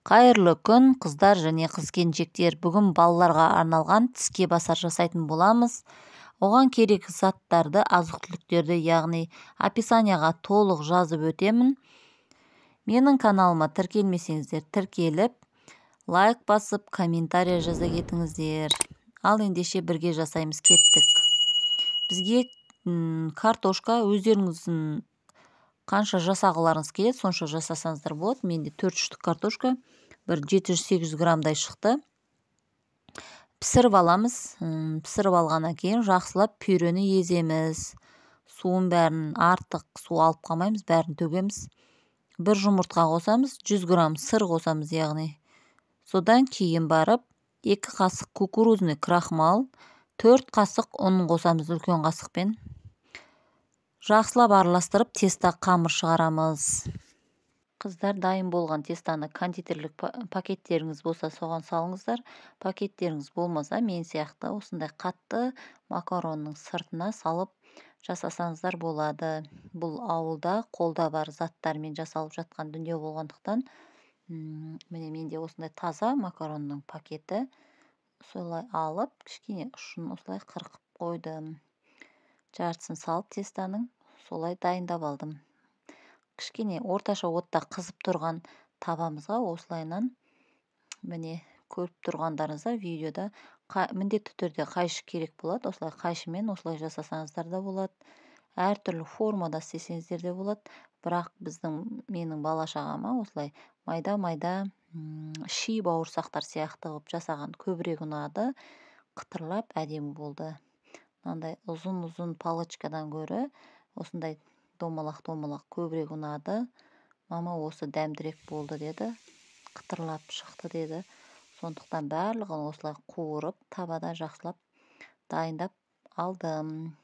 Қайырлы күн, қыздар және қыз-келіншектер! Бүгін балаларға арналған тіске басар жасайтын боламыз. Оған керек заттарды, азық-түліктерді, яғни описанияға толық жазып өтемін. Менің каналыма тіркелмесеңіздер, тіркеліп, лайк басып, комментарий жаза кетіңіздер. Ал ендеше, бірге жасаймыз, кеттік. Бізге картошка, өздеріңіздің қанша жасағыларыңыз келеді, сонша жасасаңыздар болады. Менде төрт штук картошка, бір 700-800 граммдай шықты. Пісіріп аламыз. Пісіріп алғаннан кейін жақсылап пюрені еземіз. Суын бәрін, артық су алып қалмаймыз, бәрін төгеміз. Бір жұмыртқа қосамыз, 100 грамм сыр қосамыз, яғни содан кейін барып 2 қасық кукурузный крахмал, 4 қасық ұн қосамыз үлкен қасықпен. Жақсылап араластырып, тесто, қамыр шығарамыз. Қыздар, дайын болған тестоны кондитерлік пакеттеріңіз болса, соған салыңыздар. Пакеттеріңіз болмаса, мен сияқты осындай қатты макаронның сыртына салып жасасаңыздар болады. Бұл ауылда қолда бар заттармен жасалып жатқан дүние болғандықтан, міне, менде осындай таза макаронның пакеті. Солай алып, кішкене ұшын осылай қырқып қойдым. Жартысын салып тестоның, солай дайындап алдым. Кішкене орташа отта қызып тұрған табамызға осылайынан, міне, көріп тұрғандарыңызда видеода, міндетті түрде қайшы керек болады. Осылай қайшымен осылай жасасаңыздар да болады, әртүрлі формада істесеңіздер де болады. Бірақ біздің, менің бала шағама осылай майда майда ши бауырсақтар сияқты қылып жасаған көбірек ұнады. Қытырлап әдемі болды. Мынандай ұзын ұзын палочкадан гөрі осындай домалақ домалақ көбірек ұнады. «Мама, осы дәмдірек болды», – деді, «қытырлап шықты», – деді. Сондықтан барлығын осылай қуырып, табада жақсылап дайындап алдым.